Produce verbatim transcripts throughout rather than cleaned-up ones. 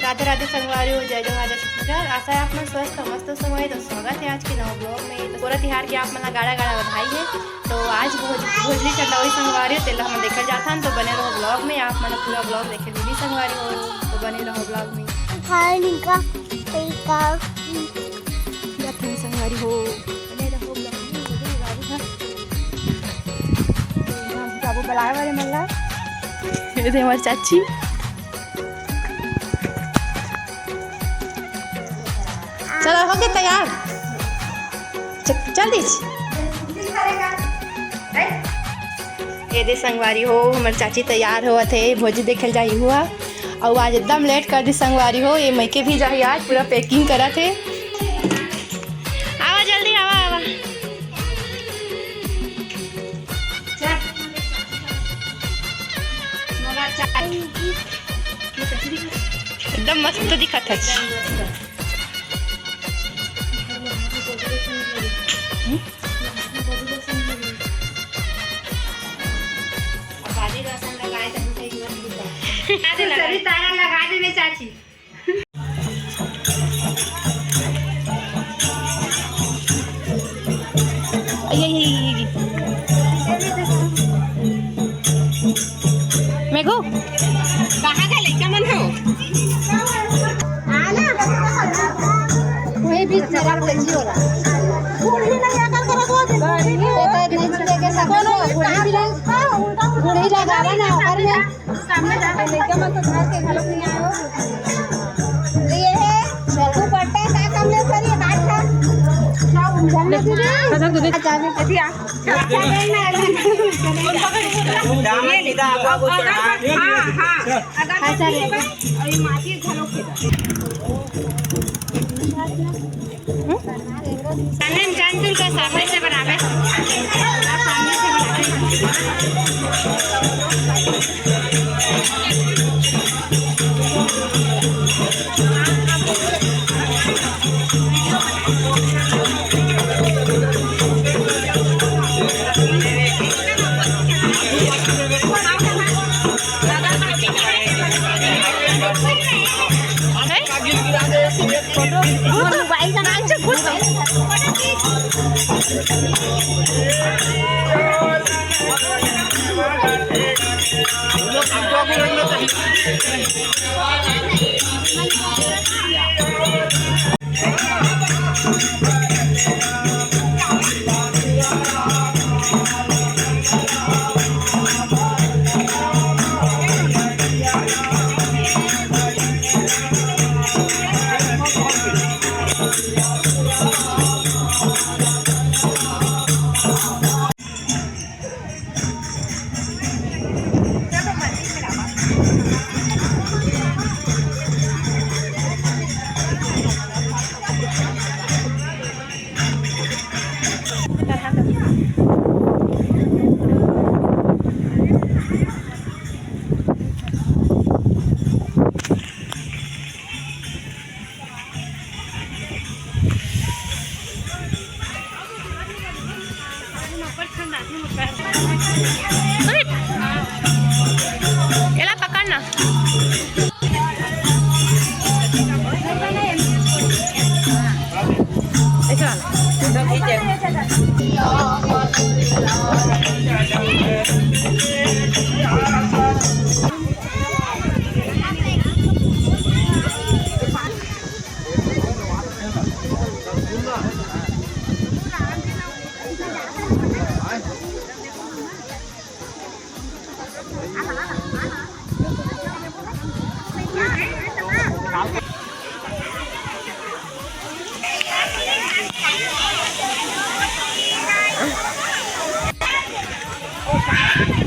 राधे राधे संगवारी हो, जय जोहार, जय छत्तीसगढ़। आशा है आप मन स्वस्थ हो, मस्त हो संगवारी। तो स्वागत है आज के नवा ब्लॉग में। तो पोरा तिहार के आप मन ला गाड़ा गाड़ा बधाई है। तो आज भोज-, भोजली चंदौली संगवारी हो, तेला हमन देखल जाथन। तो बने रहो ब्लॉग में, आप मन पूरा ब्लॉग देखे मिली संगवारी हो। तो बने रहो ब्लॉग में। खाए निका, निका। जाथन संगवारी हो, बने रहो ब्लॉग में। बाबू बुलाए वाले मन ला। ये दे हमारी चाची। चलो, हो गए तैयार? च-, चल दीच। ये दे संगवारी हो, हमर चाची तैयार होवत हे, भोजी देखल जाही हुआ। अउ आज एकदम लेट कर दी संगवारी हो, ये मइके भी जाही आज, पूरा पैकिंग करत हे। आवा जल्दी, आवा, आवा। एकदम मस्त दिखत हच। सभी तारा लगा देवे चाची। ये, ये, ये, ये। मेघू। कहाँ का लइका मन हो? आना। वही बीच में रख दे, जियो ला। बूढ़ी नहीं आकर करो दो दिन। ये तो नहीं छूटेगा, सब बूढ़ी भी नहीं। बूढ़ी लगावा ना, घर में। सामने जाके लइका मन तो घर के घलोक नहीं आए हो। ये है, दुपट्टा का कम ले करिए, बात था। जाने दीजिए। अच्छा, दीदी। जाने दीजिए, आप। ये ले। हाँ, हाँ। अगर और ये माटी घलोक के। हम्म? चंदन, चंदन का सामने से बनावे। सामने से बनावे। अरे, एला पकड़ ना। ऐसे वाला।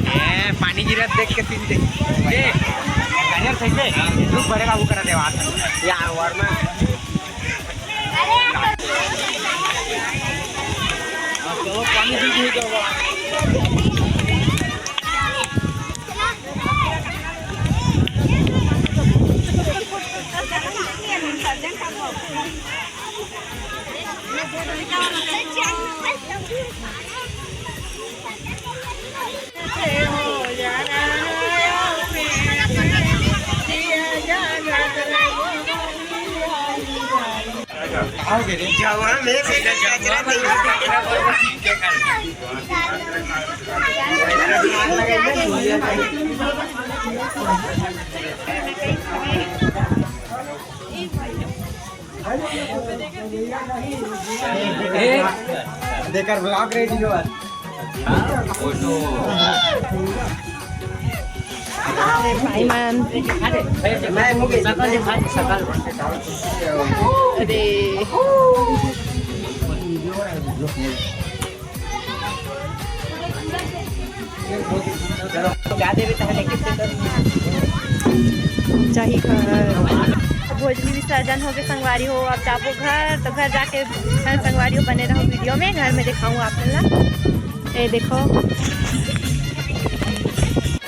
ए, पानी गिरत देख के तीन दे। ए, करियर सही से, रुक बड़े बाबू करा देवा। यार, वर्मा। आओगे रे। जवान है, बेटा, कचरा नहीं। देकर ब्लॉग रेडी हो। भाई मान। मैं मुझे सकल दिखा दे, सकल। अरे। जाही घर। भोजली विसर्जन हो गए संगवारी हो, अब जाबो घर, तो घर जाके घर संगवारी हो बने रहो वीडियो में, घर में दिखाऊँ आप मन ला। ये देखो,